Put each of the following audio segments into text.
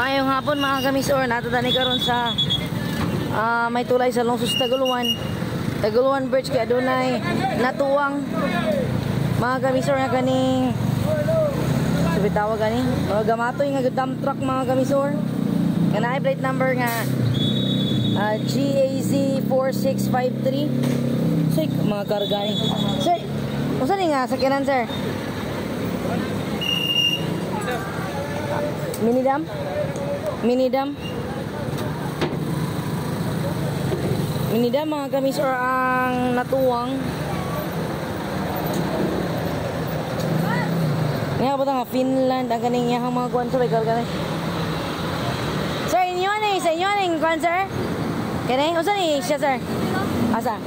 Maayong hapon mga kamisor, nato tani karon sa may tulay sa Lungsod Taguluan. Taguluan Bridge kay adunay natuwang mga kamisor nga kaning tawag gani, mga gamatoy nga dump truck mga kamisor. Nga naay plate number nga GAZ 4653. Sir, mga karga ni. Sir, unsa ni nga sakyanan, sir? Mini dam? Mini dam? Mini dam mga kamisor ang natuwang. Nga ba nga Finland ang kaning iyang mga kuan sir, karga ni. Sir, inyo ni, sa inyo ni kuan sir? Kani unsa ni siya sir? Asa?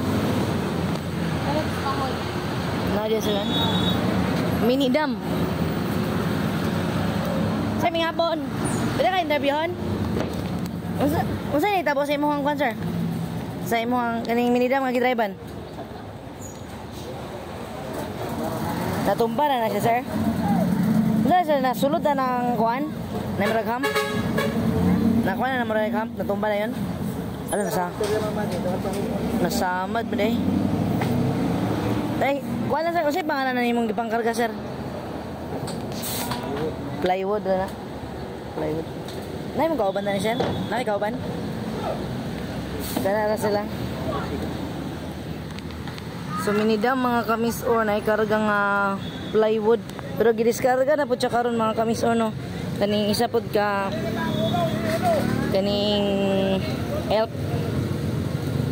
Na diya sir. Mini dam. Sir, may hapon. Pwede ka interviewon? Unsa ni tabo sa imong kuan sir? Sa imong kaning mini dam nga gidriban? Natumba na siya sir? Unsa sir, nasulod na ng kuan? Na murag hump? Nakuha na murag hump? Natumba na yun? Ano nasa? Nasamad ba day? Ay, kuan na sir, unsa pangalan na nimong gipangkarga sir? Plywood na. Plywood. Nay mo kauban na ni sir? Nay kauban? Kana ra sila. So minidam mga kamisor na ikarga nga plywood. Pero gidiskarga na pud siya karon mga kamisor no. Kaning isa pud ka kaning elp.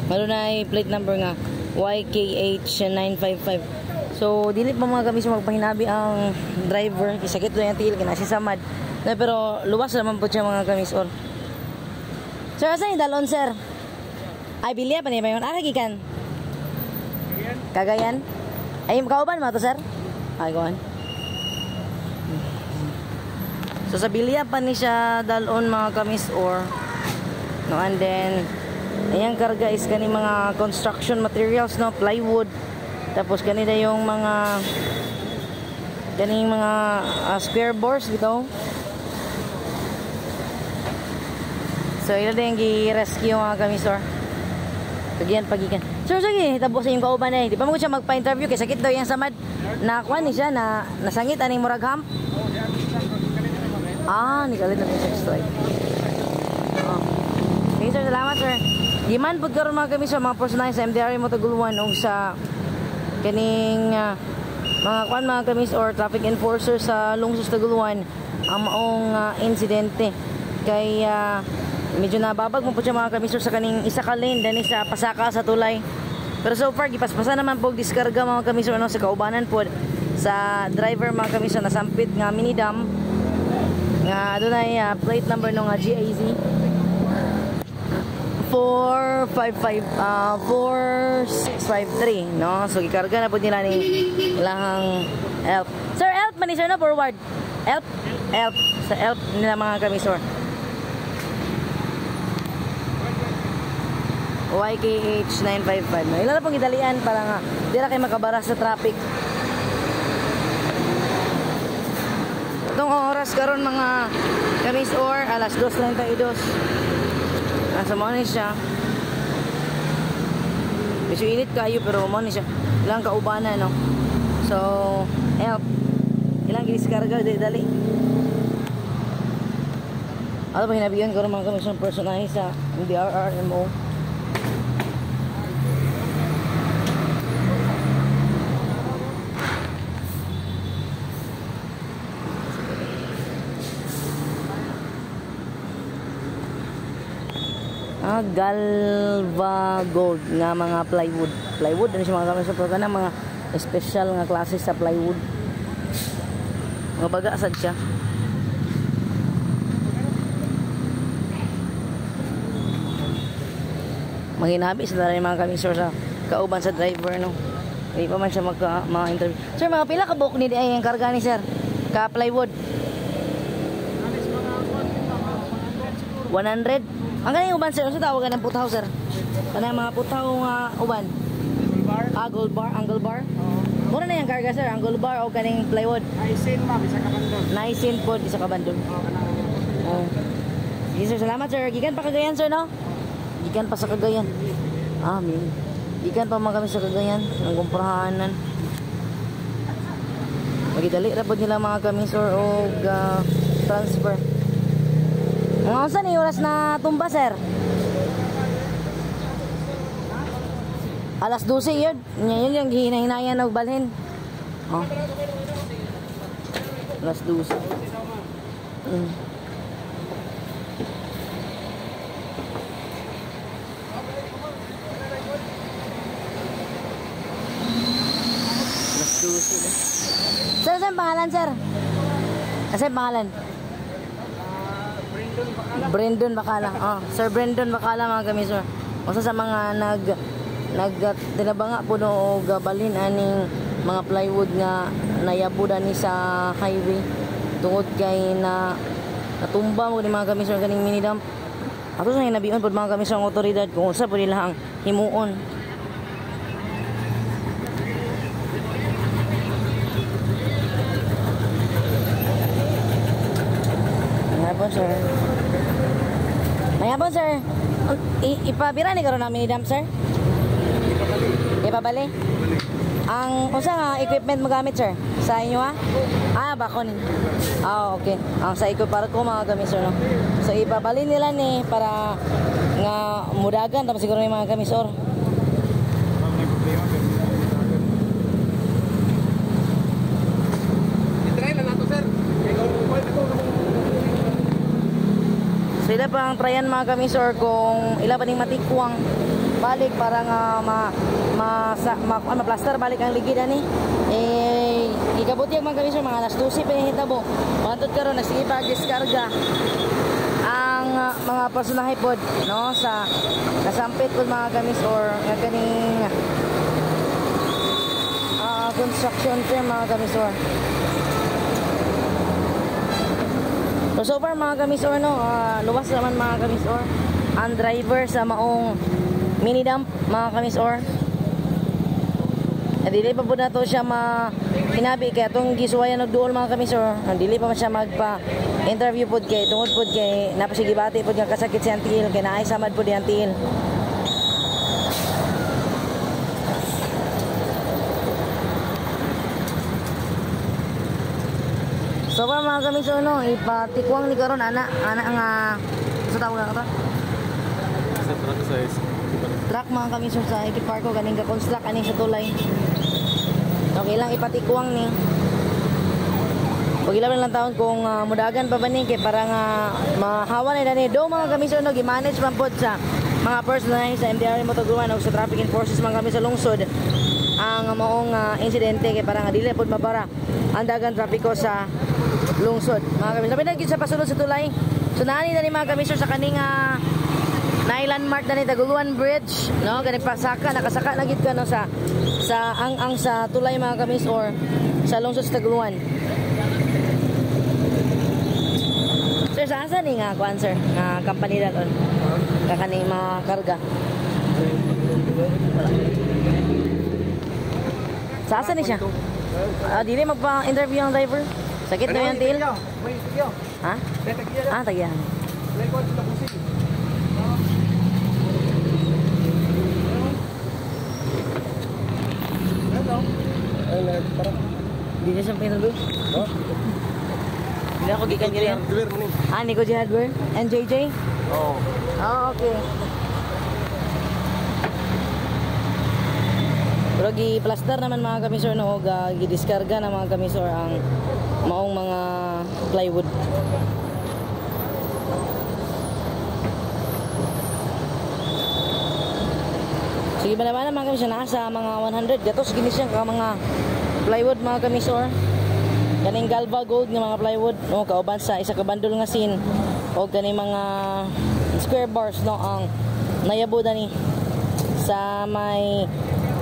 Meron na plate number nga YKH 955. So dili pa mga kamisor magpahinabi ang driver, kisakit lang yung tiil kina siya samad. Na, pero luwas naman po siya mga kamisor. Sir, asa yung dalon sir? Ay, bilya pa niya ba yun? Ah, gikan? Cagayan? Ay, kauban mo to sir? Ay, kuhan. So sa bilya pa ni siya dalon mga kamisor. No, and then ayang karga is kani mga construction materials no, plywood. Tapos kanina yung mga kaning mga square boards bitaw. So ila din gi-rescue mga kamisor. Kagian pagikan. Sir, sige, hitabo sa iyong kauban eh. Di pa mo siya magpa-interview kay sakit daw yang samad. Nakuha ni siya na nasangit aning murag hump. Ah, ni kalit na siya strike. Oh. Okay, sir, salamat sir. Giman pud karon mga kamisor mga personal sa MDR mo Taguluan og sa kaning mga kuan mga kamis or traffic enforcer sa Lungsod Taguluan ang maong insidente kay medyo nababag mo po siya mga kamisor sa kaning isa ka lane dani sa pasaka sa tulay. Pero so far gipaspasan naman po diskarga mga kamisor ano sa kaubanan po sa driver mga kamisor nasampit nga mini dam nga adunay plate number no nga GAZ 455 4653 no. So gikarga na po nila ni ilahang elp. Sir, elp man ni sir no, forward. Elp, elp sa elp nila mga kamisor. YKH 955 no. Ila na pong gidalian para nga di ra kay makabara sa traffic. Itong oras karon mga kamisor alas 2:32. Nasa mo ni siya. Medyo init kayo pero mo ni siya. Ilang kaubana no. So, help. Ilang gidiskarga dali dali. Ano ba hinabihan ko mga kamisor personahe sa MDRRMO. Galva Gold nga mga plywood. Plywood ano siya mga kamisor, pero kana mga special nga klase sa plywood. Mga baga sad siya. Maghinabi sa dala mga kamisor sa kauban sa driver no. Hindi pa man siya magka mga interview. Sir, mga pila ka buok ni ay ang karga ni sir? Ka plywood. 100. Ang kaning uban sir, unsa tawagan ng putaw sir? Kanang mga putaw nga uban. Gold bar? Ah, gold bar, angle bar. Oo. Mura na yung karga sir, angle bar o kaning plywood. Naisin ma'am, isa ka bandol. Naisin pod, isa ka bandol. Oo, kanang. Oh. Sige sir, salamat sir. Gikan pa Cagayan sir, no? Gikan pa sa Cagayan. Ah, min. Gikan pa man kami sa Cagayan. Ang kumprahanan. Magidali ra pod nila mga kami sir og transfer. Mga unsa ni oras na tumba sir? Alas 12 yun. Nya yun yung gihinay-hinayan og balhin. Oh. Alas 12. Alas 12 na. Sir, saan pangalan, sir? Saan pangalan? Brandon Bacala. Brandon Bacala. Oh, Sir Brandon Bacala mga kami, sir. Usa sa mga nag tinabanga po no og balhin aning mga plywood nga nayabo ni sa highway tungod kay na natumba mo ni mga kami sir kaning mini dump. Ato sa hinabion pod mga kami sa otoridad kung unsa po nila ang himuon. Mayapon sir. Mayapon sir. Ipabira ni karon namin ni dump sir? Ipabali. Ang unsa nga equipment mo gamit sir? Sa inyo ha? Ah, bakon. Ah, okay. Ang sa equip para ko mga kami sir no. So ipabali nila ni para nga mudagan tapos siguro ni mga kami sir. May problema pero i-try lang nato sir. So ila pa ang tryan mga kami sir kung ila pa ning matikwang balik para nga ma-plaster balik ang ligid ani. Eh gikabuti ang mga kami sir mga alas 12 pa hitabo. Mantud karon nagsige pa diskarga ang mga personahe pod no sa nasampit pod mga kamis or nga kaning construction firm mga kamis or. So far mga kamis or no, luwas naman mga kamis or ang driver sa maong mini dump mga kamis or. Dili pa po na to siya hinabi kaya itong gisuwayan og duol mga kamis or. Dili pa man siya magpa-interview pod kay tungod pod kay napasigibati pod nga kasakit si Antil kay naay samad pod ni Antil. So far mga kamis or no, ipatikwang ni karon ana ana nga sa tawag na to? Sa truck size. Truck mga kamis or sa Equiparco ganing ga-construct ani sa tulay. Okay lang ipatikwang ni. Pag ilan lang taon kung mudagan pa ba ni kay para nga mahawa na ni do mga kamis or no, gi-manage man pod sa mga personal sa MDR Motogruan o sa traffic enforcers mga kami sa lungsod ang maong insidente kay para nga dili pod mabara ang dagang trapiko sa lungsod mga kami. Labi na gid sa pasulod sa tulay. So naani na ni mga kami sir sa kaning na landmark na ni Taguluan Bridge no, kani pasaka nakasaka na gid ka no sa ang sa tulay mga kamis or sa lungsod sa Taguluan. Sir, sa asa ni nga kuan sir nga company dalon ka kaning mga karga? Sa asa ni siya? Dili magpa-interview ang driver. Sakit na yan, til. Ha? Ah, tagyahan. Hindi niya siyang pa-interview? Hindi ako gikan niya. Ah, Nico J. Hardware? And JJ? Oo. Ah, okay. Pero gi-plaster naman mga kamisor no, og gidiskarga na mga kamisor ang maong mga plywood. Sige ba naman mga kamisor nasa mga 100 gatos gini siya ka mga plywood mga kamisor. Kaning Galva Gold nga mga plywood no, kauban sa isa ka bundle nga sin og kaning mga square bars no ang nayabo dani sa may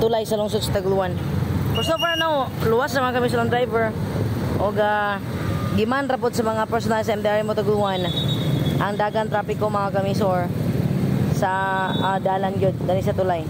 tulay sa lungsod sa Taguluan. Pero so far no, luwas naman kami sa driver og giman ra pod sa mga personal sa MDR Motogruan ang dagang trapiko mga kamisor sa dalan gyud dani sa tulay.